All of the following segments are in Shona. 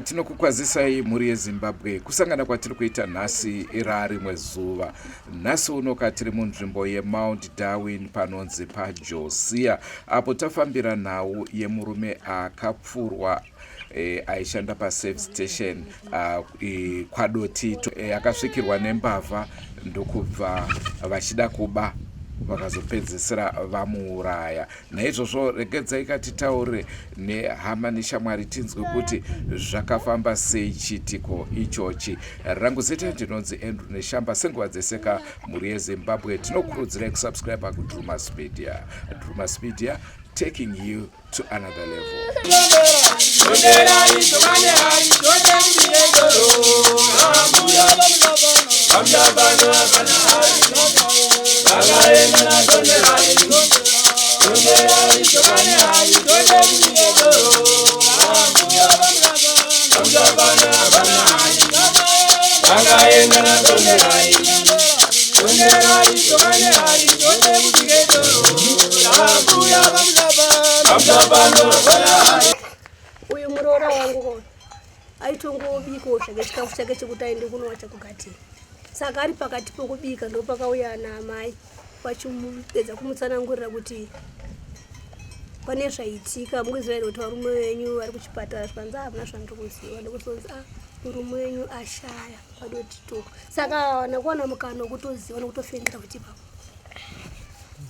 Tinokukwazisai mhuri yeZimbabwe kusangana kwatiri kuita nhasi rarimwe zuva. Nhasi uno katiri munzvimbo yeMount Darwin panonzi paJosia apo tafambira nhau yemurume akapfurwa aishanda pasafe station kwaDotito akasvikirwa nembavha ndokubva vachida kuba vakazopedzisira vamuuraya. Naizvozvo regedzai katitaure nehama neshamwari tinzwe kuti zvakafamba sei chiitiko ichochi. Rangu zita ndinonzi Andrew Neshamba. Senguva dzeseka mhuri yeZimbabwe tinokurudzirai kusubscribe kuDrumas Media. Drumas Media taking you to another level. Uyu muroora wangu ko aitongobikawo zvake chikafu chake chekuti aende kunowacha kugadheni. Saka ari pakati pokubika ndopakauya ana amai vachimupedza kumutsanangurira kuti pane zvaitika, mukuziva here kuti varume venyu vari kuchipatara? Zvikanzi hamuna zvandiri kuziva. Ndokuzonzi a murume wenyu ashaya padotito. Saka hawana kuwana mukana wekutoziva nokutofendera kuti ipapo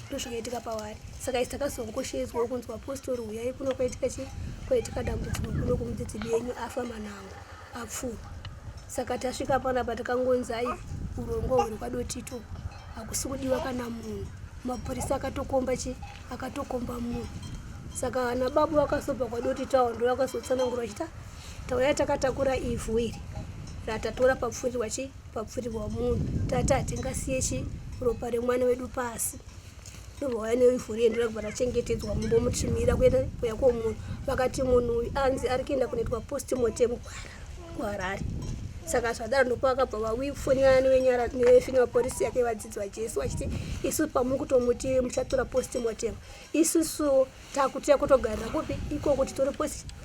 ndozvakaitika pavari. Saka isi takazongoshedzwa kunzwa postori huyai kuno kwaitika chi kwaitika dambudziko kuno kumudzidzi benyu afa manango apfurwa. Saka tasvika panapa takangonzi ai urongwa huri kwadotito hakusi kudiwa kana munhu. Mapurisa akatokomba chi akatokomba munhu. Saka ana babu vakasobva kwadotito awo ndo vakazotsanangura vachita tauya takatakura ivhu iri ratatora papfurirwa chi papfurirwa munhu tati hatingasiye chi ropa remwana wedu pasi. Ndobva vauya neivhu riye ndorabva rachengetedzwa mumbo muchimira kuenda kuya kwomunhu. Vakati munhu uyu anzi ari kuenda kunoitwa postmortem kuHarare. Saka zvadaro ndopavakabva vawifonera nevenyara nevefuneral policy yake vadzidzi vaJesu vachiti isu pamuri kutomuti muchatora postmortem isusu takuti yakutogarira kupi ikoko titore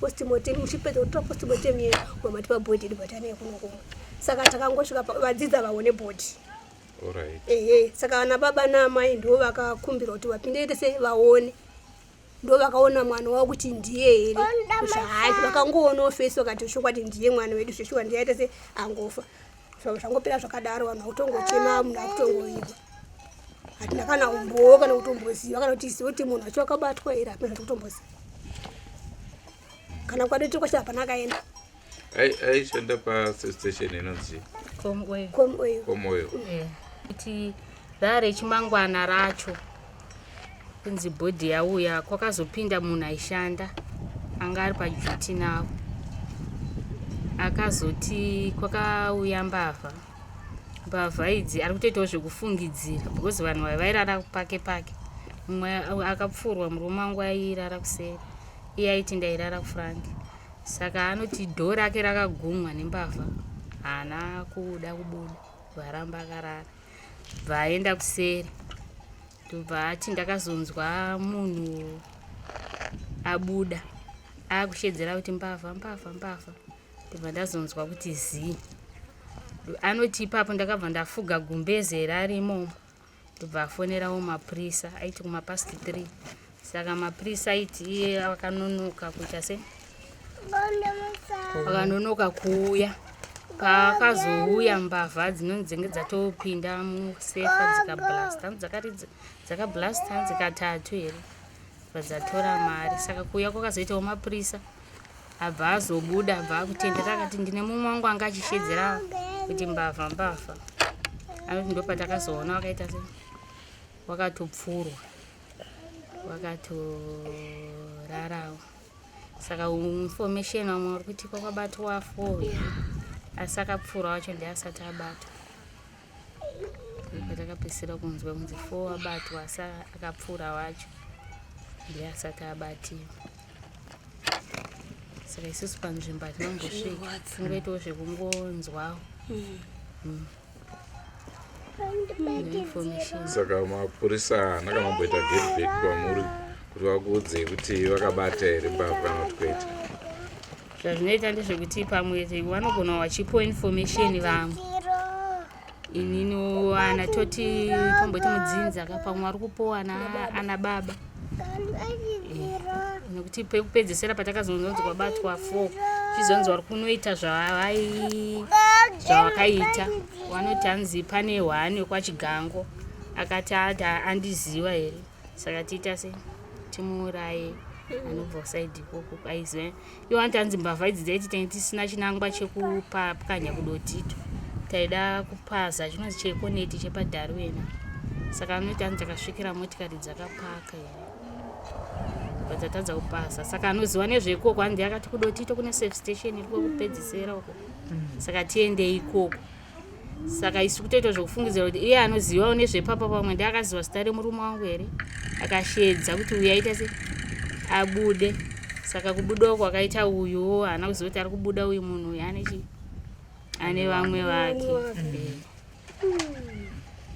postmortem muchipedza kutora postmortem yedu mamatipa bhodhi yedu batane kuno kumwe. Saka takangosvika vadzidzi avaone bhodhi. Alright. Ehe, saka vana baba naamai ndivo vakakumbirwa kuti vapinde tese vaone. Ndo vakaona mwana wavo kuti ndiye here zvaari. Vakangoonawo face vakati chokwadi ndiye mwana wedu zveshuwa ndiye aita se angofa. Zvangopera zvakadaro vanhu vakutongochema munhu akutongovigwa. Hatina kana umbowo kana kutomboziva kana kuti zive kuti munhu wacho akabatwa here hapana kutomboziva. Kana kwadoti kwacho hapana akaenda. Aishanda pa station inonzi Komoyo. Komoyo. Komoyo. Kuti rare chimangwana racho kunzi bhodhi yauya kwakazopinda munhu aishanda anga ari pajuti navo akazoti kwakauya mbavha. Mbavha idzi ari kutoitawo zvekufungidzira because vanhu vaya vairara pake pake. Mumwe akapfurwa murume wangu airara kuseri iye aiti ndairara kufront. Saka anoti dhoo rake rakagumwa nembavha haana kuda kubuda varamba akarara bva aenda kuseri ndobva ati ndakazonzwa munhu abuda akushedzera kuti mbavha mbavha mbavha ndobva ndazonzwa kuti zii. Anoti ipapo ndakabva ndafuga gumbeze rarimo ndobva afonerawo mapurisa aiti kumapast 3 saka mapurisa aiti iye akanonoka kuita se akanonoka kuuya. Paakazouya mbavha dzinonzi dzinge dzatopinda musefa dzikablasta dzakablasta dzikatatu here bva dzatora mari. Saka kuuya kwakazoitawo mapurisa. Abva azobuda abva akutendera akati ndine mumwe wangu anga achishedzera kuti mbavha mbavha. Anoti ndopatakazoona wakaita se wakatopfurwa wakatorarawo. Saka information vamwe vari kuti kwakabatwa four here asi akapfura wacho ndiye asati abatwa. Patakapedzisira kunzwa kunzi four abatwa asi akapfura wacho ndiye asati abatiwa. Saka isusu panzvimbo hatinombosvika tingoitawo zvekungonzwawo. Information. Saka mapurisa haana kana kumboita get back kwamuri kuti vakuudzei kuti vakabata here mbavha kana kuti kwete? Zvazvinoita ndezvekuti pamwe vanogona vachipiwa information vamwe. Inini wana toti tomboti mudzinza ka pamwe vari kupiwa ana baba. Nekuti pekupedzesera patakazonzwa kunzi kwabatwa 4 chizonzi vari kunoita zvavakaita. Vanoti hanzi pane hwani wekwaChigango akati andiziva here saka tiita sei timuuraye anobva kusaidi ikoko aiziva iwo anoti hanzi mbavha idzi dzaiti tinge tisina chinangwa chekupwanya kudotito taida kupaza chinonzi chekoneti chepadharuwena saka anoti hanzi takasvikira motikari dzakapaka here vatatadza kupaza saka anoziva nezveikoko hanzi akati kudotito kune safe station iri kwekupedzisera uko saka tiende ikoko saka isu kutoita zvekufungidzira kuti iye anozivawo nezvepapa pamwe ndiye akaziva zita remurume wangu here akashedza kuti uyu aita se abude saka kubudawo kwakaita uyuwo haana kuziva kuti ari kubuda uyu munhu uyu ane chii ane vamwe vake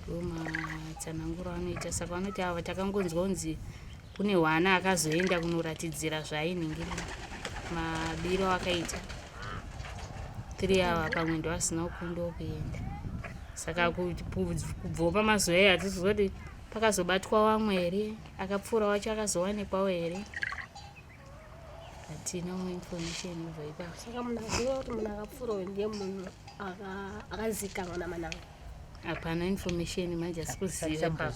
ndomatsananguro anoita saka vanoti ava takangonzwa kunzi kune hwana akazoenda kunoratidzira zvaainhingira mabiro akaita 3 ava pamwe ndoasina kukundawo kuenda saka kubvawo pamazuva ayo hatiziva kuti pakazobatwa vamwe here akapfuura wacho akazowanikwawo here hatina umwe information ubva ipapo. Saka munhu aziva kuti munhu akapfuura uyu ndiye munhu akazikanwa naMananga. Hapana information manje asi kuziva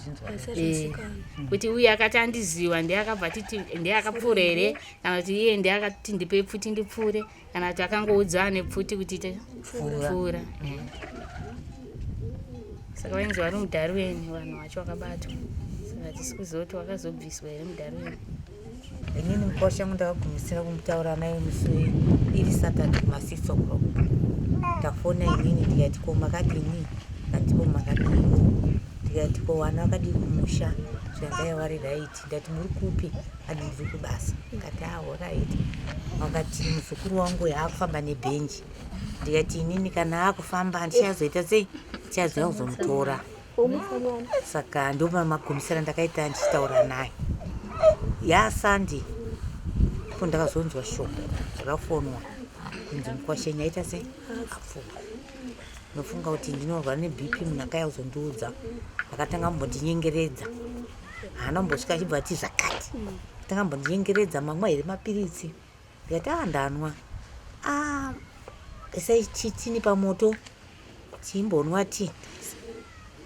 kuti uyu akati andiziva ndiye akabva titi ndiye akapfuura here kana kuti iye ndiye akati ndipe pfuti ndipfuure kana kuti akangoudza ane pfuti kuti ite pfuura. Saka vainzi vari mudharuweni vanhu vacho vakabatwa saka hatisi kuziva kuti vakazobviswa here mudharuweni. Inini mukosha wangu ndakagumisira kumutaura naye musi iri Saturday kuma 6 o'clock. Ndafona inini ndikati ko makadini? Akati ko makadini? Ndikati ko vana vakadii kumusha? Zvikanzi aiwa vari right. Ndati muri kupi? Ati ndiri kubasa. Ndikati ah alright. Vakati muzukuru wangu uyu akufamba nebhenji. Ndikati inini kana akufamba handichazoita sei? Ndichazouya kuzomutora. Saka ndomamagumisira ndakaita ndichitaura naye. YaSunday ndipo ndakazonzwa shoko rakafonwa kunzi mukwashenyi aita sei apfuura. Ndofunga kuti ndinorwara neBP munhu akauya kuzondiudza akatanga kumbondinyengeredza. Haana kumbosvika achibva ati zvakati. Akatanga kumbondinyengeredza mamwa here mapiritsi. Ndikati ah ndanwa. Ah isai chitini pamoto timbonwa tii.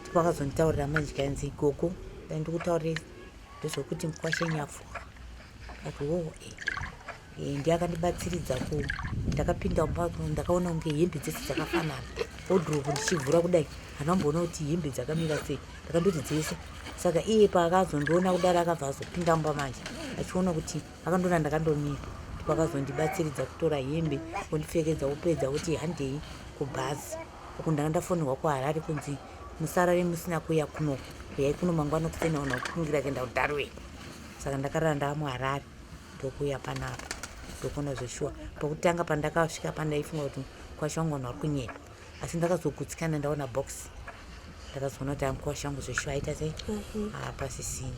Ndipo akazonditaurira manje kanzi gogo dai ndikutaurire ndezvekuti mukwasha nyapfuka. Ndikati hoo eh. Eh, ndiye akandibatsiridza ku ndakapinda mumba ndakaona kunge hembe dzese dzakafanana wardrobe ndichivhura kudai handina kumboona kuti hembe dzakamira sei ndakandoti dzese saka iye paakazondiona kudaro akabva azopinda mumba manje achiona kuti Akandiona ndakandomira ndipo akazondibatsiridza kutora hembe ondipfekedza opedza oti handei kubhazi. Uku ndanga ndafonerwa kuHarare kunzi musarare musina kuuya kuno uyai kuno mangwana kuseni vanhu vakufungira kuenda kuDarwin. Saka ndakarara ndava muHarare ndokuuya panapa ndokuona zveshuwa. Pokutanga pandakasvika pandaifunga kuti mukwasha wangu vanhu vari kunyepa asi ndakazogutsikana ndaona box ndakazoona kuti mukwasha wangu zveshuwa aita sei hapasisina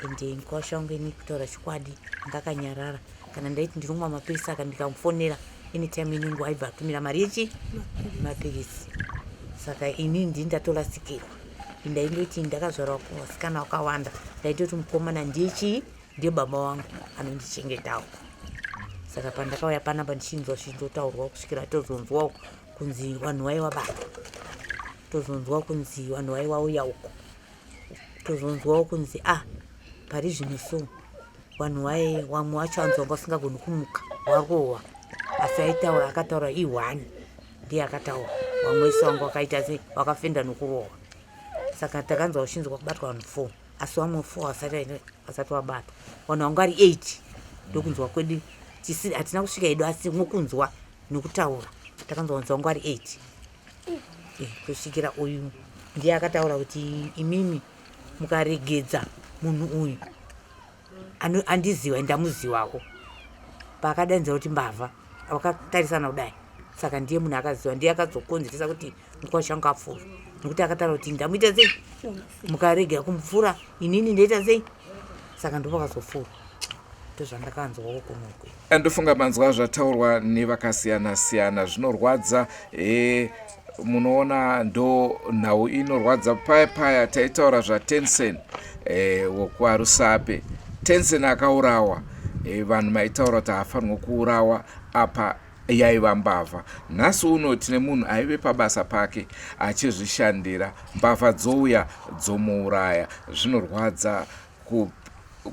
ende mukwasha wangu ini kutaura chokwadi anga akanyarara kana ndaiti ndinomwa mapirisi aka ndikamufonera anytime inenguva aibva atumira mari yechi mapirisi saka ini ndini ndatorasikirwa ndaindoti ndakazvarwa kuvasikana wakawanda ndaitoti mukomana ndiye chii ndiye baba wangu anondichengetawo saka pandakauya panapa ndichinzwa zvichindotaurwa kusvikira tozonzwawo kunzi vanhu vaiva baba tozonzwa kunzi vanhu vaiva uya uko tozonzwawo kunzi ah pari zvino so Vanhu vaye vamwe vacho hanzi vanga vasingagoni kumuka warohwa asi aitaura akataura i1 ndiye akataura vamwe vese vanga vakaita sei vakafenda nokurohwa saka takanzwa uchinzwa kubatwa vanhu four asi vamwe four vasati vabatwa vanhu vanga vari eight ndokunzwa kwedu hatina kusvika hedu asi mokunzwa nokutaura takanzwa vanhu vanga vari eight eh, kusvikira uyu ndiye akataura kuti imimi mukaregedza munhu uyu andiziva ndamuzivawo paakadainzira kuti mbavha vakatarisana kudai saka ndiye munhu akaziva ndiye akazokonzeresa kuti mukwasha wangu apfura nekuti akataura kuti ndamuita sei mukaregera kumupfura inini ndoita sei saka ndopakazopfura ndozvandakanzwawo kunokwe ndofunga manzwa zvataurwa nevakasiyana siyana zvinorwadza e, munoona ndo nhau inorwadza paya paya taitaura zvatensen e, wokwarusape tensen akaurawa e, vanhu maitaura kuti haafanirwa kuurawa apa yaiva mbavha nhasi uno tine munhu aive pabasa pake achizvishandira mbavha dzouya dzomuuraya zvinorwadza ku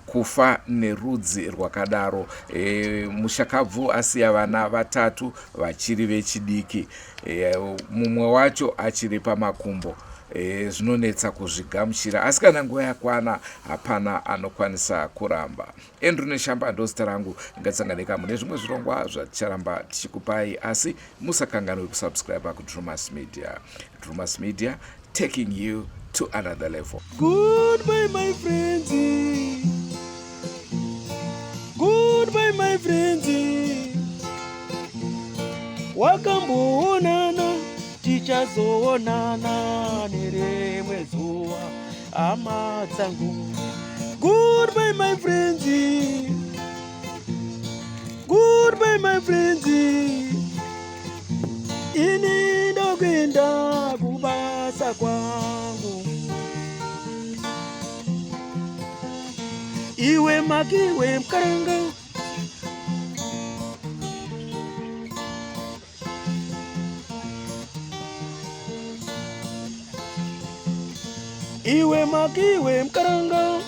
kufa nerudzi rwakadaro e, mushakabvu asiya vana vatatu vachiri vechidiki e, mumwe wacho achiri pamakumbo e, zvinonetsa kuzvigamuchira asi kana nguva yakwana hapana anokwanisa kuramba andrew neshamba ndozita rangu ngatisanganeka mune zvimwe zvirongwa zvaticharamba tichikupai asi musakanganwe kusubscribe kudrumas media drumas media taking you to another level Goodbye, my friends. Goodbye, my friends. Wakamboonana, tichazoonana nerimwe zuva, hama dzangu. Goodbye, my friends. Goodbye, my friends. Ini ndokuenda kubasa kwangu. Iwe makiwe mkaranga. Iwe makiwe mkaranga.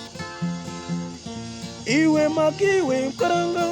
Iwe makiwe mkaranga.